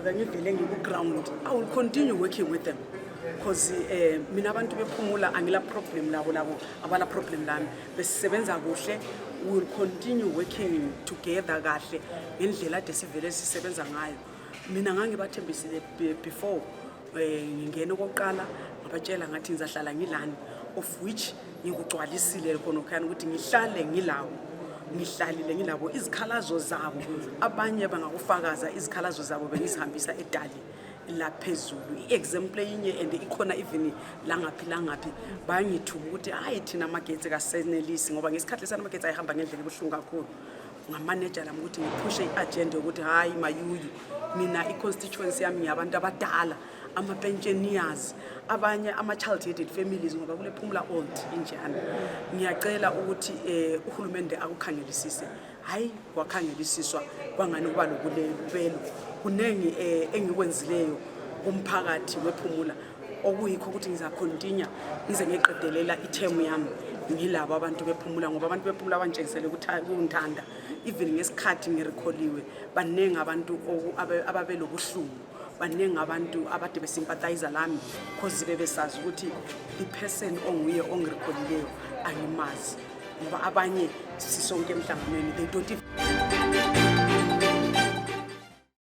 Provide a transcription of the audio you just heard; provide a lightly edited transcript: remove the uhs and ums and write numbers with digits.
ngivele ngiku-ground, I will continue working with them. Because mina abantu bephumula angila problem labo abala problem lami besisebenza kuhle, we will continue working together kahle ngendlela ade sivele sisebenza ngayo. Mina ngangibathembisile before ngingena okoqala ngabatshela ngathi ngizahlala ngilani, of which ngikugcwalisile khona khona ukuthi ngihlale ngilawo, ngihlalile ngilabo. Izikhalazo zabo abanye bangakufakaza, izikhalazo zabo bengizihambisa edali la phezulu. I-example enye and ikhona even langaphi bayangithuka ukuthi hayi thina amagetsi kasenelisi, ngoba ngesikhathi lesana amagetsi ayihamba ngendlela ebuhlungu kakhulu. Ngamanager lami ukuthi ngiphushe i-agenda ukuthi hayi mayuyi, mina i-constituency yami ngiyabantu abadala, ama-pensioners, abanye ama-child-headed families, ngoba kule Pumula old injani. Ngiyacela ukuthi uhulumende akukhangelisise, hayi kwakhangelisiswa kwangani kuba lokulelo kunengi engikwenzileyo kumphakathi wePhumula, okuyikho ukuthi ngizakhontinue ngize ngiqedelela ithemu yami ngilabo abantu bePhumula, ngoba abantu bePhumula bantshengisele ukungithanda. Even ngesikhathi ngirekholiwe baningi abantu ababelobuhlungu, baningi abantu abade besympathize lami because bebesazi ukuthi the person onguye ongirekholileyo angimazi, ngoba abanye sisonke emhlanganweni they don't even